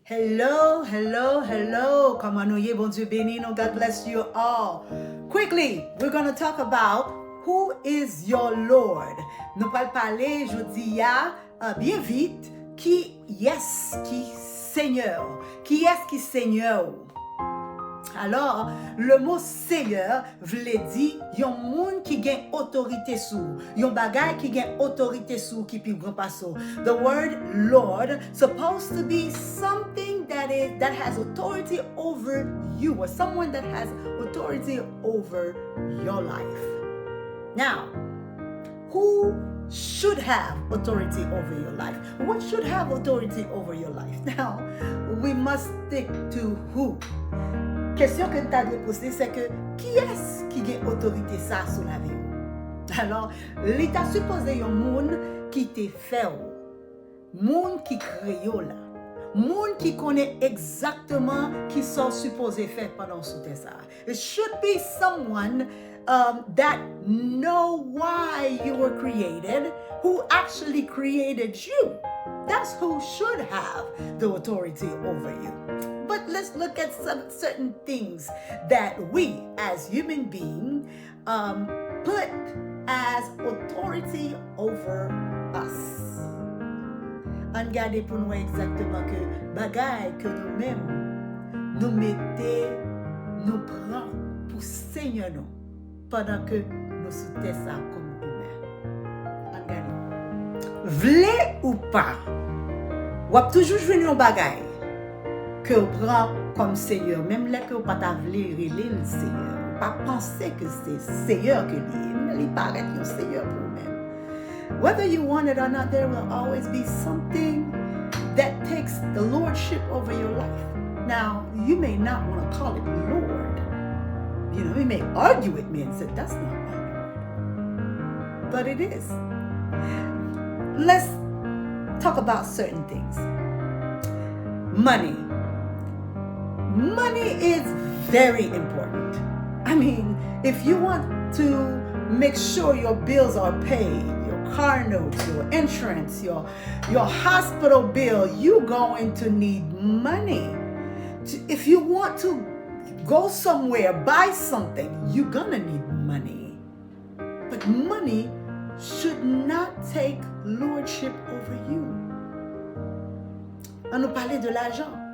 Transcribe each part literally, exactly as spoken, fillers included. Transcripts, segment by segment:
Hello, hello, hello. Kòman nou ye? Bondye beni nou. God bless you all. Quickly, we're gonna talk about who is your Lord. Nou pral pale jodi a, uh, byen vit, ki yes ki Senyè w? Kiyès ki Senyè w? Alò, le mo Seyè vle di yon moun ki gen otorite sou ou, yon bagay ki gen otorite sou ou ki pi gran pase w. The word Lord supposed to be something that is, that has authority over you, or someone that has authority over your life. Now, who should have authority over your life? What should have authority over your life? Now, we must stick to who. Kesyon ke n ta dwe poze, se ke kiyès ki gen otorite sa sou lavi w? Alò, li ta sipoze yon moun ki te fè w, moun ki kreye w la, moun ki konnen egzakteman ki sa w sipoze fè pandan w sou tè sa a. It should be someone, um, that know why you were created, who actually created you. That's who should have the authority over you. But let's look at some certain things that we as human being, um, put as authority over us. Ann gade pou n wè egzakteman ke bagay ke nou menm nou mete, nou pran pou Senyè nou pandan ke nou sou tè sa a kòm imen. Ann gade. Vle ou pa, w ap toujou jwenn yon bagay ke w pran kòm Seyè, menm lè ke w pa ta vle rele l Seyè, ou pa panse ke se Seyè ke li ye, men li parèt yon Seyè pou ou menm. Whether you want it or not, there will always be something that takes the lordship over your life. Now, you may not want to call it Lord. You know, you may argue with me and say, "That's not my Lord." But it is. Let's talk about certain things. Money. Money is very important. I mean, if you want to make sure your bills are paid, your car notes, your insurance, your your hospital bill, you going to need money. To- If you want to go somewhere, buy something, you're gonna need money. But money should not take lordship over you. Ann nou pale de lajan.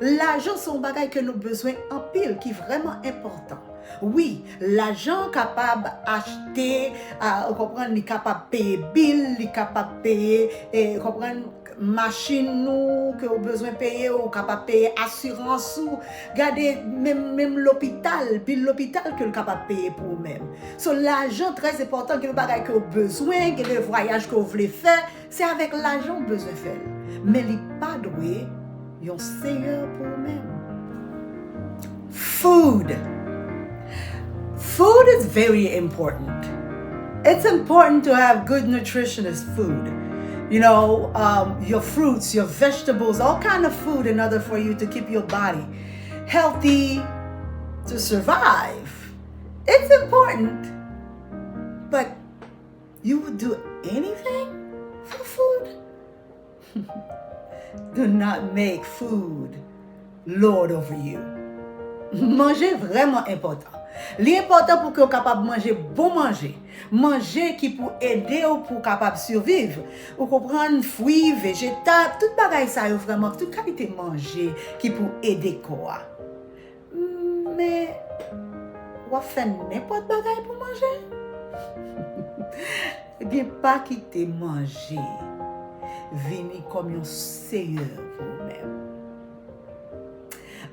Lajan se yon bagay ke nou bezwen anpil, ki vrèman enpòtan. Wi, lajan kapab achte, a, ou konprann, li kapab peye bil, li kapab peye, e, ou konprann, machin nou ke ou bezwen peye, ou kapab peye asirans ou. Gade, menm, menm lopital, bil lopital ke l kapab peye pou ou menm. So, lajan trè enpòtan, gen de bagay ke ou bezwen, gen de vwayaj ke ou vle fè, se avèk lajan ou bezwen fè l. Men li pa dwe yon seyè pou ou menm. Food. Food is very important. It's important to have good nutritious food. You know, um, your fruits, your vegetables, all kind of food in order for you to keep your body healthy, to survive. It's important, but you would do anything for food? Do not make food lord over you. Manje vrèman enpòtan. Li enpòtan pou ke w kapab manje bon manje. Manje ki pou ede w pou w kapab siviv. Ou konprann, fwi, vejetab, tout bagay sa yo vrèman, tout kalite manje ki pou ede kò a. Men, w ap fè nenpòt bagay pou manje? Ebyen, pa kite manje vini kòm yon seyè pou ou menm.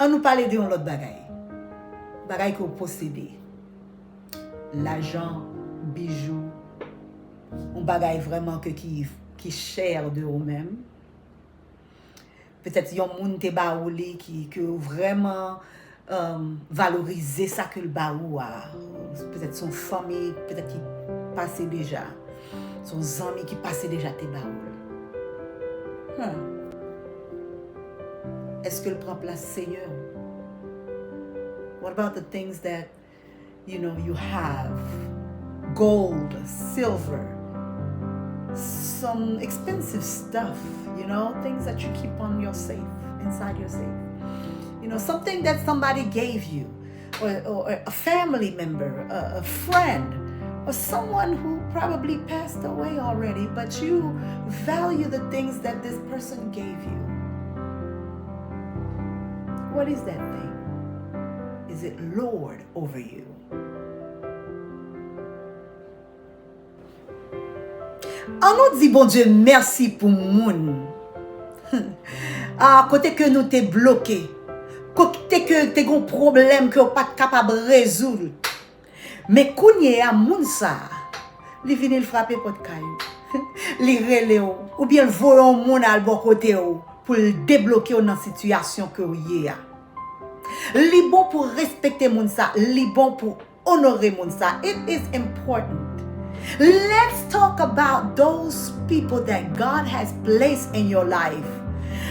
Ann nou pale de yon lòt bagay. Bagay ke w posede. Lajan, bijou, yon bagay vrèman ke ki, ki chè de ou menm. Petèt yon moun te ba ou li ki, ke ou vrèman, um, valorize sa ke l ba ou a. Petèt se yon fanmi, petèt ki pase deja. Se yon zanmi ki pase deja te ba ou l. Hmm. Èske l pran plas Seyè w? What about the things that, you know, you have? Gold, silver, some expensive stuff, you know, things that you keep on your safe, inside your safe. You know, something that somebody gave you, or, or a family member, a, a friend, or someone who probably passed away already, but you value the things that this person gave you. What is that thing? Is it Lord over you? An nou di Bondye mèsi pou moun. Ah, kote ke nou te bloke. Kote ke te gon pwoblèm ke w pa t kapab rezoud. Men kounye a, moun sa a, li vini, l frape pòt kay ou. Li rele w, oubyen l voye yon moun al bò kote w pou l debloke w nan sitiyasyon ke w ye a. Li bon pou respekte moun sa, li bon pou onore moun sa. It is important. Let's talk about those people that God has placed in your life.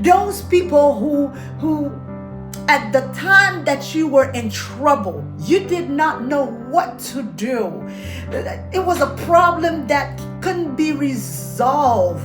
Those people who, who, at the time that you were in trouble, you did not know what to do. It was a problem that couldn't be resolved.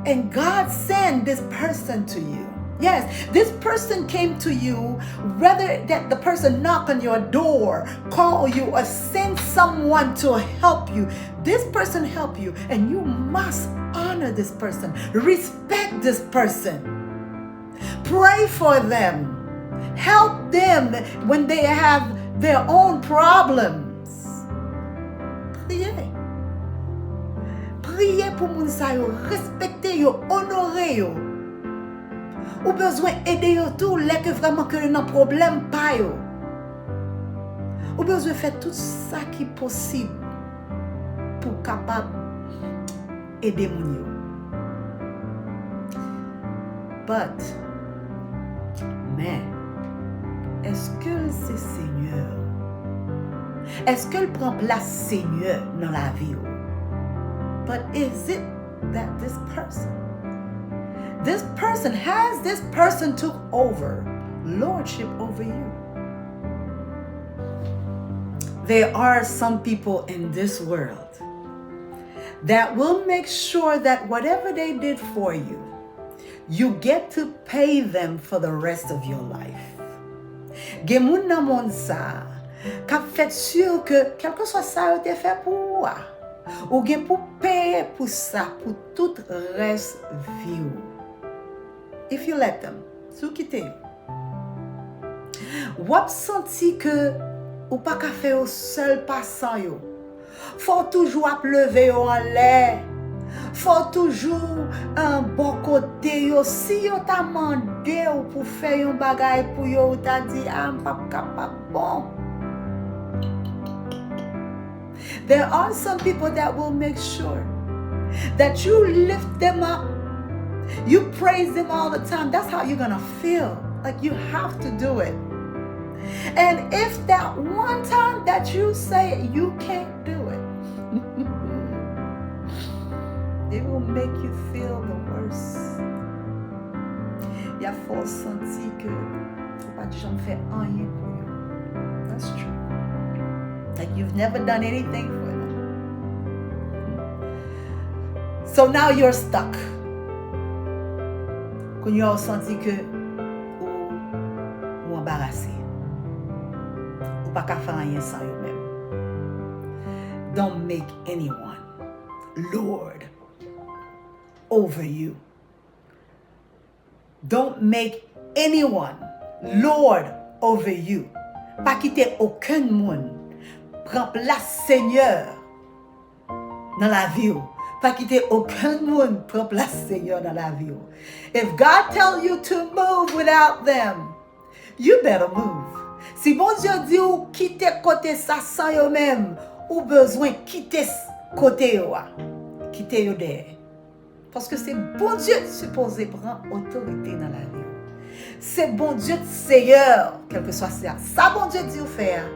And God sent this person to you. Yes, this person came to you, whether that the person knock on your door, call you, or send someone to help you. This person help you, and you must honor this person, respect this person. Pray for them. Help them when they have their own problems. Priye. Priye pou moun sa yo, respekte yo, onore yo. Ou bezwen ede yo tou lè ke vrèman ke yo nan pwoblèm pa yo. Ou bezwen fè tout sa ki posib pou w kapab ede moun yo. But, men, èske l se Senyè? Èske l pran plas Senyè nan lavi w? But is it that this person, this person, has this person took over lordship over you? There are some people in this world that will make sure that whatever they did for you, you get to pay them for the rest of your life. Gen moun nan mond sa a k ap fè sur ke kèlkeswa sa yo te fè pou ou a, ou gen pou peye pou sa pou tout rès vi w. If you let them, si w kite yo, w ap santi ke ou pa ka fè yo sèl pa san yo. Fò w toujou ap leve yo anlè. Fò w toujou, eh, bò kote yo. Si yo ta mande w pou fè yon bagay pou yo, ou ta di, "Ah, m p ap kapab." Bon. There are some people that will make sure that you lift them up. You praise them all the time. That's how you're gonna feel. Like, you have to do it. And if that one time that you say you can't do it, they will make you feel the worst. Y ap fè w santi ke ou pa t janm fè anyen pou yo. That's true. Like, you've never done anything for them. So now you're stuck. Kounye a w santi ke ou, ou anbarase. Ou pa ka fè anyen san yo menm. Don't make anyone Lord over you. Don't make anyone Lord over you. Pa kite okenn moun pran plas Senyè nan lavi w. Pa kite okenn moun pran plas Senyè nan lavi w. If God tell you to move without them, you better move. Si Bondye di w kite kote sa san yo menm, ou bezwen kite s-, kote yo a. Kite yo dèyè. Paske se Bondye ki sipoze pran otorite nan lavi w. Se Bondye ki Seyè, kèlkeswa sa, sa Bondye di w fè a,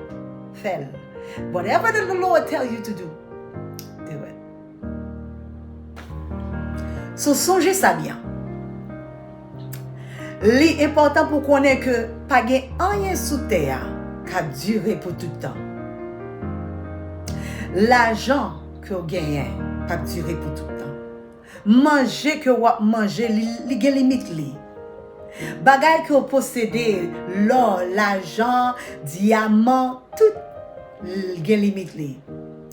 fè l. Whatever the Lord tell you to do, do it. So, sonje sa byen. Li enpòtan pou w konnen ke pa gen anyen sou tè a k ap dire pou tout tan. Lajan ke w genyen p ap dire pou tout tan. Manje ke w ap manje, li, li gen limit li. Bagay ke w posede, lò, lajan, dyaman, tout l gen limit li.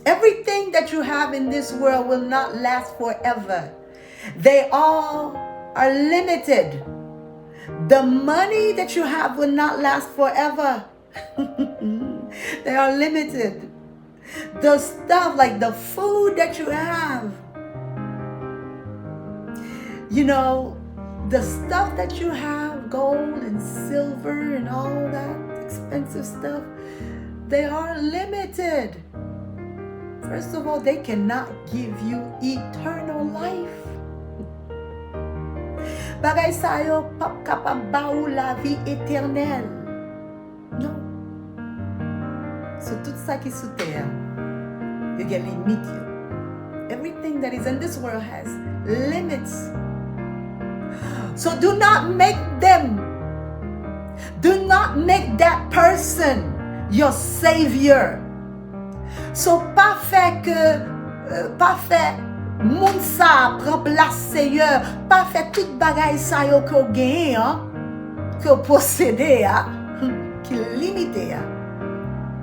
Everything that you have in this world will not last forever. They all are limited. The money that you have will not last forever. They are limited. The stuff, like the food that you have, you know, the stuff that you have, gold and silver and all that expensive stuff, they are limited. First of all, they cannot give you eternal life. Bagay sa yo p ap kapab ba ou lavi etènèl. Non. So, tout sa ki sou tè a, yo gen limit yo. Everything that is in this world has limits. So, do not make them, do not make that person your savior. So, pa fè ke, euh, pa fè moun sa a pran plas Senyè, pa fè tout bagay sa yo ke w genyen an, ke w posede a, ki limite a,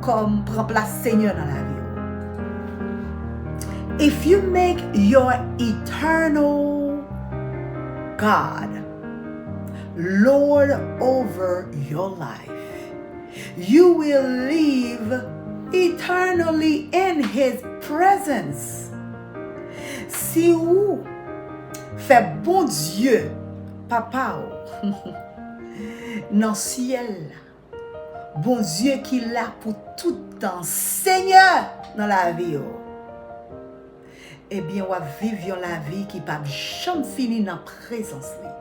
kòm pran plas Senyè nan lavi w. If you make your eternal God Lord over your life, you will live eternally in His presence. Si ou fè Bondye, Papa w, nan syèl la, Bondye ki la pou tout tan, Senyè nan lavi w, ebyen, w ap viv yon lavi ki p ap janm fini nan prezans li.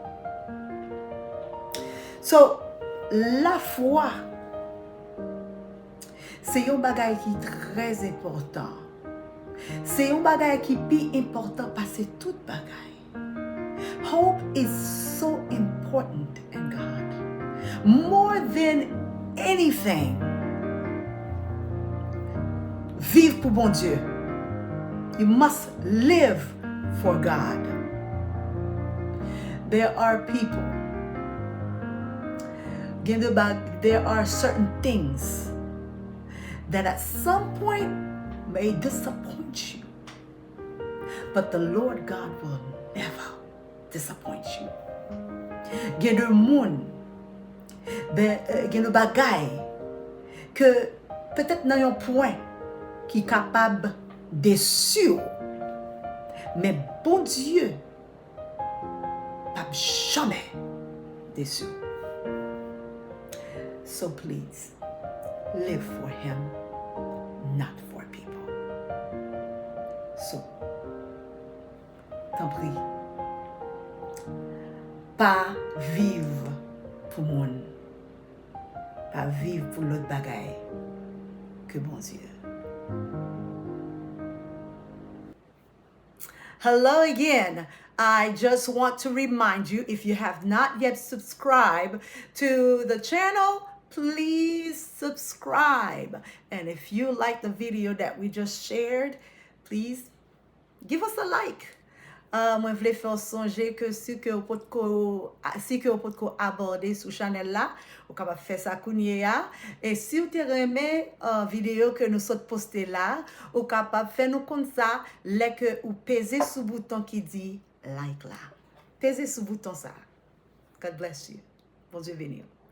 So, lafwa, se yon bagay ki trè enpòtan. Se yon bagay ki pi enpòtan pase tout bagay. Hope is so important in God. More than anything. Viv pou Bondye. You must live for God. There are people. Gen de bag, there are certain things that at some point may disappoint you. But the Lord God will never disappoint you. Gen de moun, ben, euh, gen de bagay ke petèt nan yon pwen ki kapab desi w, men Bondye p ap janmen desi w. So please, live for him, not for people. So, tanpri, pa viv pou moun. Pa viv pou lòt bagay ke Bondye. Hello again. I just want to remind you, if you have not yet subscribed to the channel, please subscribe. And if you like the video that we just shared, please give us a like. Uh, mwen vle fè w sonje ke si ke w potko, si ke w potko abòne sou chanèl la, ou kapab fè sa kounye a. E si w te renmen, uh, videyo ke nou sot poste la, ou kapab fè nou konn sa lè ke ou peze sou bouton ki di like la. Peze sou bouton sa. God bless you. Bondye beni w.